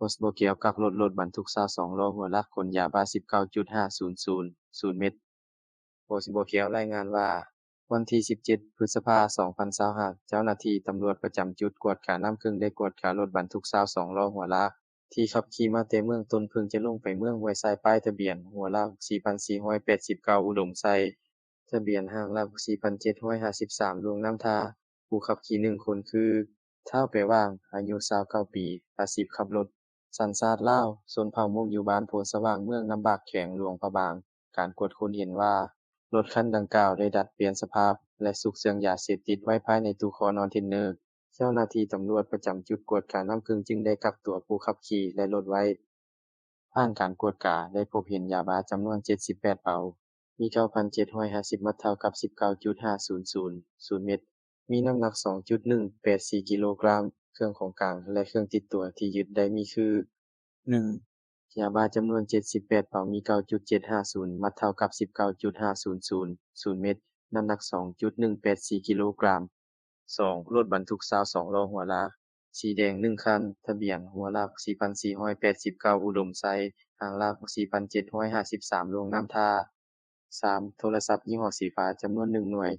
Post ບໍ່ກ່ຽວກັບລົດ ລົດບັນທຸກຊາວສອງລໍ້ຫົວລາກຂົນຢາບ້າສິບເກົ້າຈຸດຫ້າສູນສູນເມັດ. Post ບໍ່ກ່ຽວລາຍງານວ່າ ວັນທີສິບເຈັດ ພຶດສະພາ ສອງພັນຊາວຫ້າ ເຈົ້າໜ້າທີ່ຕຳຫຼວດປະຈຳຈຸດກວດການ້ຳເກິ່ງໄດ້ກວດກາລົດບັນທຸກຊາວສອງລໍ້ຫົວລາກ ທີ່ຂັບຂີ່ມາແຕ່ເມືອງຕົ້ນເຜິ້ງຈະຫຼົງໄປເມືອງຫ້ວຍຊາຍ ປ້າຍທະບຽນຫົວລາກສີ່ພັນສີ່ຮ້ອຍແປດສິບເກົ້າ ອຸດົມໄຊ, ທະບຽນຮ່າງລາກສີ່ພັນເຈັດຮ້ອຍຫ້າສິບສາມ ຫຼວງນ້ຳທາ. ຜູ້ຂັບຂີ່ໜຶ່ງຄົນຄື ທ້າວ ແປຫວ່າງ ອາຍຸຊາວເກົ້າປີ, ອາຊີບຂັບລົດ, ສັນຊາດລາວ, ຊົນເຜົ່າມົ້ງ, ຢູ່ບ້ານໂພນສະຫວ່າງ ເມືອງນ້ຳບາກ, ແຂວງຫຼວງພະບາງ. ການກວດຄົ້ນເຫັນວ່າ ລົດຄັນດັ່ງກ່າວໄດ້ດັດແປງສະພາບ ແລະ ຊຸກເຊື່ອງຢາເສບຕິດໄວ້ພາຍໃນຕູ້ຄອນອນເທນເນີ. ເຈົ້າໜ້າທີ່ຕຳຫຼວດປະຈຳຈຸດກວດການ້ຳເກິ່ງຈຶ່ງໄດ້ກັກຕົວຜູ້ຂັບຂີ່ ແລະ ລົດໄວ້. ຜ່ານການກວດກາໄດ້ພົບເຫັນຢາບ້າຈຳນວນເຈັດສິບແປດເປົາ, ມີເກົ້າພັນເຈັດຮ້ອຍຫ້າສິບມັດ ເທົ່າກັບສິບເກົ້າຈຸດຫ້າສູນສູນເມັດ, ມີນ້ຳໜັກສອງຈຸດໜຶ່ງແປດສີ່ກິໂລກຣາມ. ເຄື່ອງຂອງກາງ ແລະ ເຄື່ອງຕິດຕົວທີ່ຍຶດໄດ້ມີຄື ໜຶ່ງ ຢາບ້າຈຳນວນເຈັດສິບແປດເປົາ, ມີເກົ້າຈຸດເຈັດຫ້າສູນມັດ ເທົ່າກັບສິບເກົ້າຈຸດຫ້າສູນສູນເມັດ, ນ້ຳໜັກສອງຈຸດໜຶ່ງແປດສີ່ກິໂລກຣາມ. ສອງ ລົດບັນທຸກຊາວສອງລໍ້ຫົວລາກ ສີແດງໜຶ່ງຄັນ, ທະບຽນຫົວລາກສີ່ພັນສີ່ຮ້ອຍແປດສິບເກົ້າ ອຸດົມໄຊ, ຮ່າງລາກສີ່ພັນເຈັດຮ້ອຍຫ້າສິບສາມ ຫຼວງນ້ຳທາ. ສາມ ໂທລະສັບຍີ່ຫໍ້ສີຟ້າຈຳນວນໜຶ່ງໜ່ວຍ,